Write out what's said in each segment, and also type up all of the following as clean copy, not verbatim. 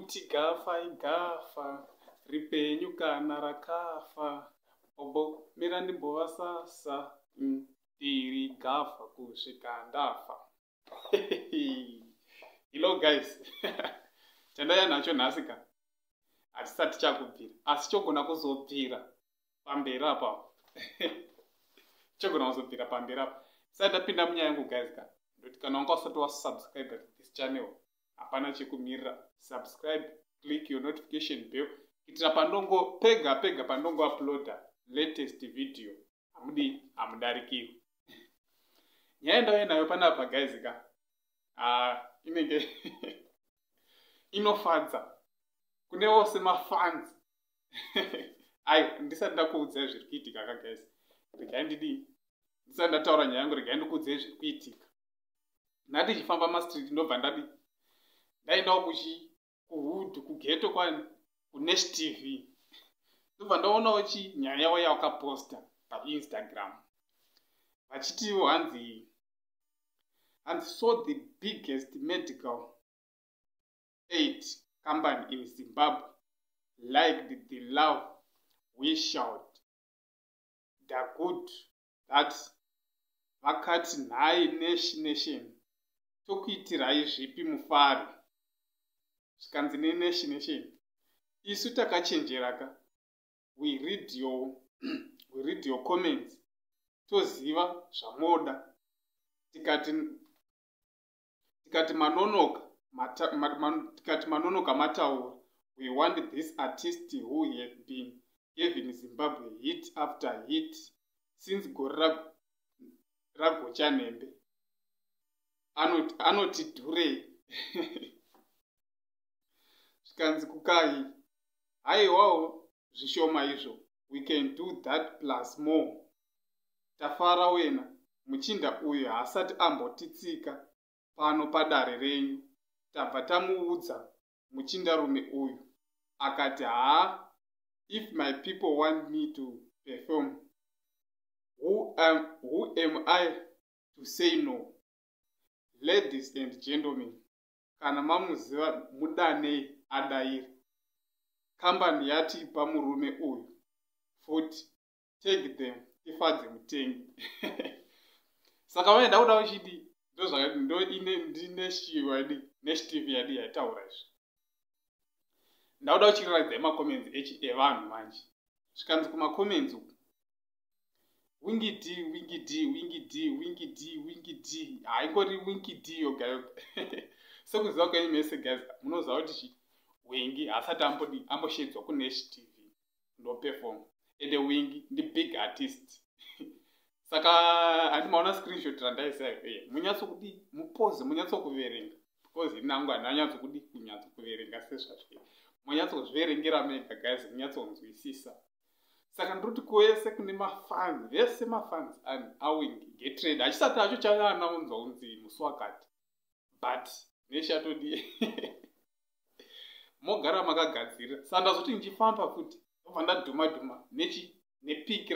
Kuti gafa igafa ripenyu kana rakafa, bobo mira ndimbovasasa, ndiri gafa kusvika ndafa. Hello guys, chandauya nacho nhasi ka hatisati chakubvira, asi chogona kuzobvira pamberi apa, chogona kuzobvira pamberi apa. Sati ndapinda munyaya yangu guys ka, ndoti kana wanga usati wasubscribe to this channel, hapana chekumirira, subscribe, click your notification bell, kuitira pandongo pega pega pandongo uploada latest video, hamudi hamudarikirwi. Nyaya ndauya nayo panapa guys ka, inenge inofadza kune vose mafans. Aiwa, ndisati ndakuudzai zviri kuitika ka guys, regai ndidii, ndisati ndataura nyaya yangu, regai ndikuudzai zviri kuitika. Ndati ndichifamba mastreet, ndobva ndadi ndaendawo kuchi kuhood, kughetto kwani, kuNash TV, ndobva ndaonawo chi nyaya yavo yavakaposta paInstagram, vachitiwo hanzi "So the biggest medical aid company in Zimbabwe liked the love we showed the good that vakati, 'Nhai Nash Nation, tokuitirai zvipi mufaro?' Zvikanzi neNash Nation, 'Isu takachenjera ka, we read your comments, toziva zvamoda.' Tikati manonoka, tikati manonoka mataura. We want this artist who have been giving Zimbabwe hit after hit since gore ragochanhembe. Anoti dhurei?' Zvikanzi kukai, 'Haiwawo, zvishoma izvo, we can do that plus more. Tafara wena, muchinda uyu haasati ambotitsika pano padare renyu. Tabva tamuudza muchindarume uyu, akati, 'Haa, if my people want me to perform, who am I to say no? Ladies and gentlemen, kana mamuziva mudanei adayire. Kambani yatipa murume uyu futi, take them, tifadze mutengi.'" Saka vaenda kuda uchidi ndozvandine Nash TV yadi yaitaura izvi. Ndakuda kuchiratidzai macomments evanhu manje. Zvikanzi kumacomments uku, "Winky D, Winky D, Winky D, Winky D, Winky D." Haingori Winky D yoga yoga. Sekuziva kwenyu mese guys, munoziva kuti chi Winky haasati ambodi amboshedzwa kuNash TV ndoperform, ende Winky ndibig artist. Saka handi maona screenshot randaisa e, munyatsokudi mupoze, munyatsokuverenga, because inangu handinanyatsokudi kunyatsokuverenga sezvazviri. Munyatsozviverengera mega guys, munyatsonzwisisa. Saka ndinoti kwese kune mafans vese, mafans aWinky, get ready. Hachisati hacho chaanaudzwa kunzi musi wakati, but neshatodi mogara makagadzirira. Saka ndazoti ndichifamba futi, ndobva ndadhuma dhuma nechi nepic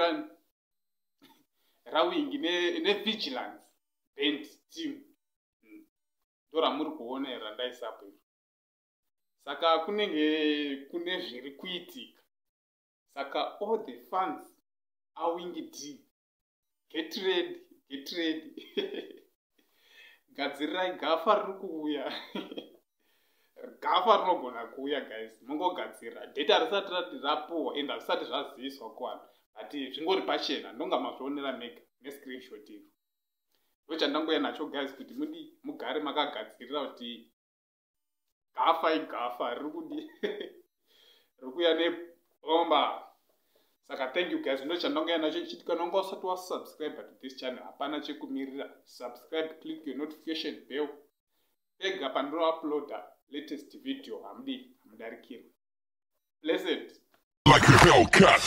raWinky neVigilance Band team, ndo ramuri kuona iri randaisapo iro. Saka kunenge kune zviri kuitika. Saka all the fans aWinky D, get ready, get ready, gadzirirai gafa riri kuuya. Gafa rinogona kuuya guys, mungogadzirira. Date risati rati rapuhwa ende hazvisati zvaziviswa kuvanhu, but zvingori pachena, ndonga mazvionera mega nescreenshot iro. Ndochandangoya nacho guys, kuti mudi mugare makagadzirira kuti gafa igafa riri kudi riri kuuya nebomba. Saka thank you guys, ndo chandangouya nacho chiti kana wanga usati wasubscribe to this channel, hapana chekumirira, subscribe, click your notification bell, pega pandinouploada latest video, hamudi hamudarikirwe. Blessed. Like a Hellcat.